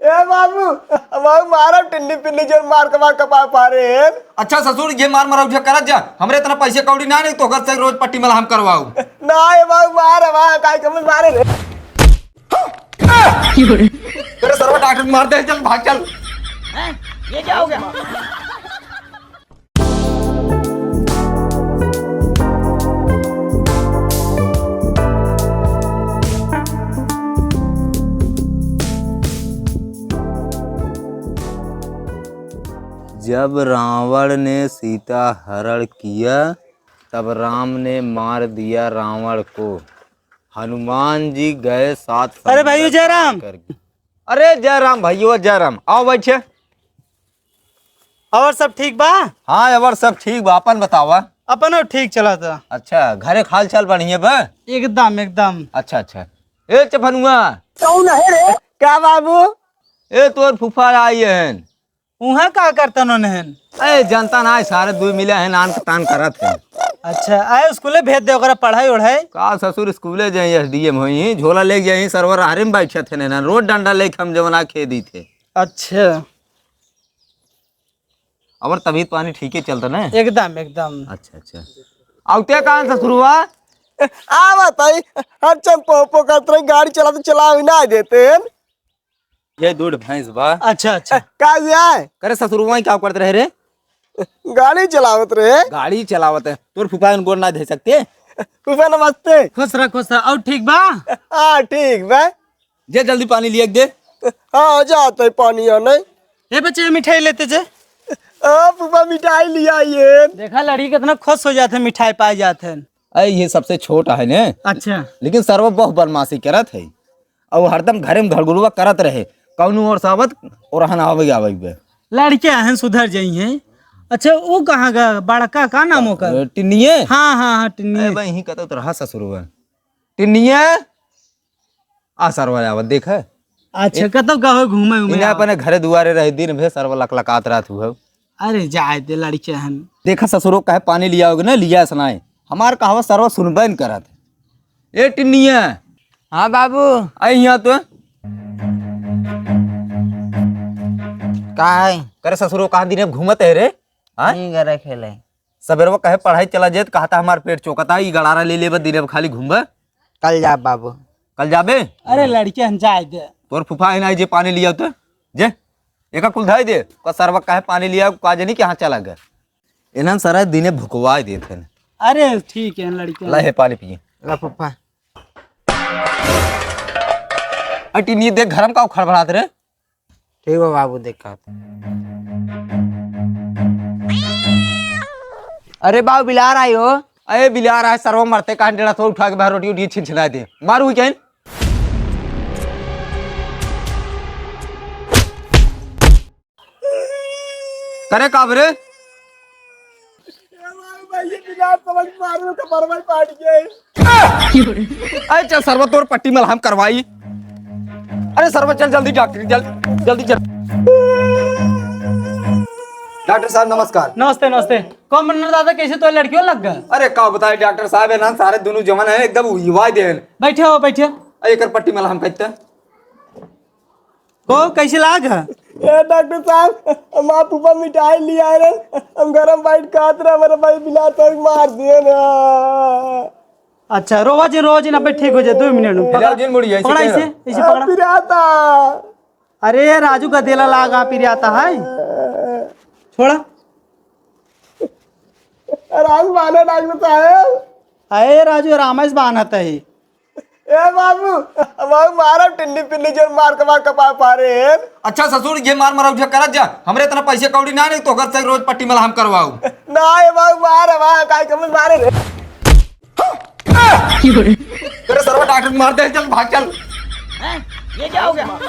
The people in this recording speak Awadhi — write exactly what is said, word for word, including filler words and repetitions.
ए बाबू, बाबू मारा टिन्नी पिन्नी जोर मार के मार कपार फारे। अच्छा ससुर, ये मार मरौझा करत जा, हमरे इतना पैसे कौड़ी ना नहीं तो घर से रोज पट्टी मलहम करवाऊ। ना ए बाबू मार, वाह काय कमल मारे रे। तेरे सरवा डॉक्टर मार दे, चल भाग चल। हैं? ये क्या हो गया? जब रावण ने सीता हरण किया, तब राम ने मार दिया रावण को। हनुमान जी गए सात अरे भाइयों, समुंदर पार जयराम। करके। अरे जयराम भाइयों, जयराम, आओ बैठे। और सब ठीक बा? हाँ, और सब ठीक बा, अपन बतावा। अपनो ठीक चलत बा। अच्छा, घरे के हाल चाल बढ़िया बा? एकदम, एकदम। अच्छा, अच्छा। ए चफनुआ। कौन है रे? का बाबू? ए तोर फूफा आई हन। उहाँ का करतन उन्हें? ए, जनता ना है, सारे दुई मिले हैं, नान के तान करत हैं। अच्छा, आए स्कूले भेज दे, ओकरा पढ़ाई ओढ़ाई। का ससुर स्कूले जाई, एसडीएम होई, झोला लेके जाई, सरवर आहरे में बैठे थे ना, रोज डंडा लेके हम जवना खेदी थे। अच्छा। और तबीयत पानी ठीक है चलता ना? एकदम, एकदम। अच्छा, अच्छा। आउते कहाँ ससुरवा? आ बताई, हम चम पोपो करत रही, गाड़ी चलाते चलावे ना देते हैं। ये दूध भैंस बा। अच्छा, अच्छा। का हुआ है? करे ससुरवा का करत रहे रे? गाड़ी चलावत रहे। गाड़ी चलावत है। तोर फूफा गोड़ ना धइ सकते? फूफा नमस्ते। खुश रह, खुश रह। और ठीक बा? हाँ, ठीक बा। जे जल्दी पानी लिया के दे। हाँ, जाते पानी आने। ए बच्चे, मिठाई लेते जे। हाँ, फूफा मिठाई लिया ये। देखा लड़की कितना खुश हो जाते हैं, मिठाई पाए जाते हैं। अरे, ये सबसे छोट है ने। अच्छा। लेकिन सरवा बहुत बदमाशी करत है। और हरदम घरे में घड़गुड़वा करत रहे, कौनो ओर से आवत और रहन आवे आवे बे। लड़के हैं, सुधर जाई हैं। अच्छा, वो कहाँ का बड़का, का नाम ओकर? अ, टिन्निए? हाँ, हाँ, हाँ, टिन्निए। अरे भाई, यहीं कहते तो रहा ससुरवा। टिन्निए? आ सरवा आवत, देख। अच्छा, इन-, कतौ का हो घूमे उमे इन्हें आओ। अपने घरे दुआरे रहे, दिन भर सरवा लकलकात रहत हुआ। अरे, जाए दे, लड़के हन। देखा ससुरो कहे पानी लिया होगे ना, लिया सनाए। हमार कहवा सरवा सुनबे न करत। ए टिन्निया। हाँ बाबू। आई यहाँ तो। का है? करे ससुरो कहाँ दिन में घूमत है रे? हाँ? नहीं करे खेले। सबेरवा कहे पढ़ाई चला जाए, तो कहता हमार पेट चोकता, ई गड़ारा ले लेबे, दिन में खाली घूमबे। कल जाब बाबू। कल जाबे? अरे लड़के हन जाए दे। तोर फूफा है ना, जे पानी लिया तो, जे, एका कुल धाई दे, का सरवा काहे पानी लिया, का जानी कहाँ चला गए। इन्हन सारा दिने भुकवाए देत हन। अरे ठीक है लड़के। ला हे पानी पिए। ला फूफा। अटी नी देख घर में का उखड़ बढ़ात रे। ठीक बा बाबू, देखा। अरे बाबू, बिलार आई हो। अरे बिलार आए, सरवा मरते कान डेढ़ा सौ उठा के बाहर रोटी उठी छिनछिना दे। मारू क्या? करे का बरे? भाई, ये बिलार समझ मारो, कमर में पाट गए। अरे चल सरवा, तोर पट्टी मलहम करवाई। अरे सरवा चल जल्दी डॉक्टर, जल-, जल्दी चल। डॉक्टर साहब नमस्कार। नमस्ते, नमस्ते। कौन बनना दादा, कैसे तो लड़कियों लग गए? अरे का बताए डॉक्टर साहब, है ना सारे दोनों जवान हैं, एकदम युवा दे हैं। बैठे हो, बैठे। अरे एकर पट्टी मलहम करते। को कैसे लाग है? ए डॉक्टर साहब, हम आप ऊपर मिठाई ले आए रहे, हम घर में बैठ खात रहे, हमारे भाई बिलार तो मार दिए ना। अच्छा, रोवा जी, रोवा जी ना, अबे ठीक हो जाए, दो मिनट में। पकड़ा, जिन मुड़ी, ऐसे पकड़ा कह इसे, रहा। इसे आ, पकड़ा। पिराता। अरे राजू का देला लागा, पिराता है। छोड़ा। राजू बाना डॉक्टर साहब। अरे राजू, रामेश बानत है। ए बाबू, बाबू मारा टिन्नी पिन्नी जोर मार के मार कपार फारे। अच्छा ससुर, ये मार मरौझा करत जा, हमरे इतना पैसे कौड़ी ना नहीं, तो घर से रोज पट्टी मलहम करवाऊ। ना ए बाबू मार, वाह काय कमल मारे रे। तेरे सरवा डॉक्टर मार दे, चल भाग चल। हैं? ये क्या हो गया?